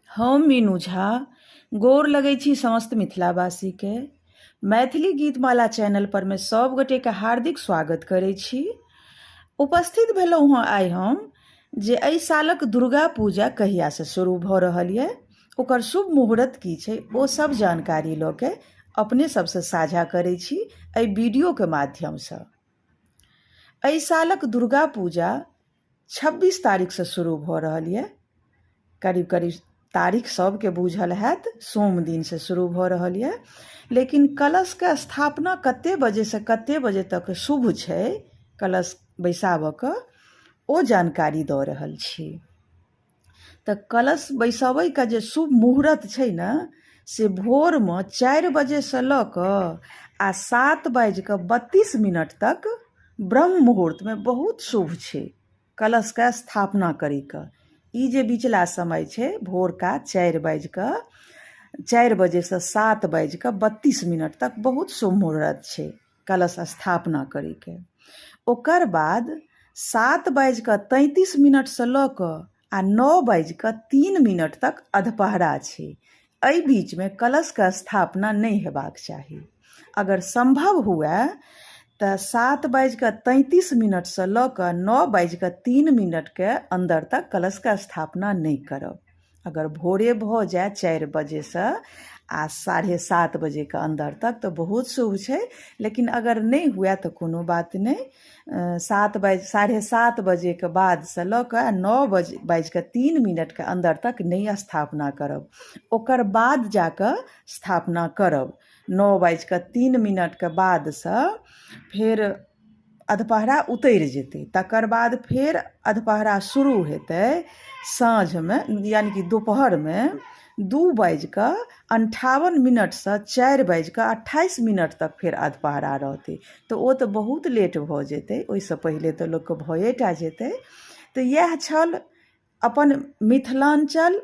हम मीनू झा गोर लगै छी समस्त मिथिलावासीके। मैथिली गीतमाला चैनल पर मे सब गोटेके हार्दिक स्वागत करै छी। उपस्थित भेलहुँ हँ आइ हम जे एहि सालक दुर्गा पूजा कहियासँ शुरू भऽ रहल यऽ, ओकर शुभ मुहूर्त की छै, ओ सब जानकारी लऽ के अपने सबसँ साझा करै छी एहि वीडियोके माध्यमसँ। एहि सालक दुर्गा पूजा 26 तारीखसँ शुरू भऽ रहल यऽ। करीब करीब तारीख सबके बूझल हैत, सोम दिनसँ शुरू भऽ रहल यऽ। लेकिन कलशके स्थापना कते बजेसँ कते बजे तक शुभ छै कलश बैसाबऽके, ओ जानकारी दऽ रहल छी। तऽ कलश बैसबैके जे शुभ मुहूर्त छै ने, से भोरमे 4 बजेसँ लऽ कऽ आ 7 बाजि कऽ 32 मिनट तक ब्रह्म मुहूर्तमे बहुत शुभ छै कलशके स्थापना करैके। ई जे बिचला समय छै भोरका 4 बाजि कऽ 4 बजेसँ 7 बाजि कऽ 32 मिनट तक बहुत शुभ मुहूर्त छै कलश स्थापना करैके। ओकर बाद 7 बाजि कऽ 33 मिनटसँ लऽ कऽ आ 9 बाजि कऽ 3 मिनट तक अधपहरा छै। एहि बीचमे कलशके स्थापना नहि हेबाक चाही। अगर सम्भव हुए तऽ 7 बाजि कऽ 33 मिनटसँ लऽ कऽ 9 बाजि कऽ 3 मिनटके अन्दर तक कलशके स्थापना नहि करब। अगर भोरे भऽ जाय 4 बजेसँ आ 7:30 बजेके अन्दर तक तऽ बहुत शुभ छै, लेकिन अगर नहि हुए तऽ कोनो बात नहि। 7 बाजि 7:30 बजेके बादसँ लऽ कऽ 9 बजे बाजि कऽ 3 मिनटके अन्दर तक नहि स्थापना करब, ओकर बाद जाकऽ स्थापना करब। 9 बाजि कऽ 3 मिनटके बादसँ फेर अधपहरा उतरि जेतै, तकर बाद फेर अधपहरा शुरू हेतै साँझमे, यानि कि दुपहरमे 2 बाजि कऽ 58 मिनटसँ 4 बाजि कऽ 28 मिनट तक फेर अधपहरा रहतै। तऽ ओ तऽ बहुत लेट भऽ जेतै, ओहिसँ पहिले तऽ लोकके भए टा जेतै। तऽ इएह छल अपन मिथिलाञ्चल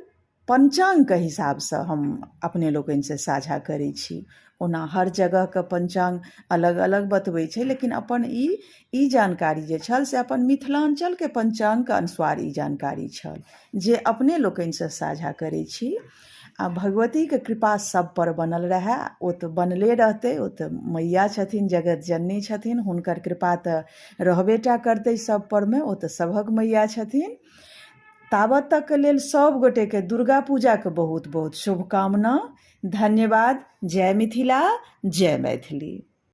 पञ्चाङ्गके हिसाबसँ हम अपने लोकनिसँ साझा करै छी। ओना हर जगहके पञ्चाङ्ग अलग अलग बतबै छै, लेकिन अपन ई जानकारी जे छल से अपन मिथिलाञ्चलके पञ्चाङ्गके अनुसार ई जानकारी छल जे अपने लोकनिसँ साझा करै छी। आ भगवतीके कृपा सब पर बनल रहए, ओ तऽ बनले रहतै, ओ तऽ मैया छथिन, जगत जननी छथिन, हुनकर कृपा तऽ रहबे टा करतै सब परमे, ओ तऽ सभक मैया छथिन। ताबत तकके लेल सब गोटेके दुर्गा पूजाके बहुत बहुत शुभकामना। धन्यवाद। जय मिथिला, जय मैथिली।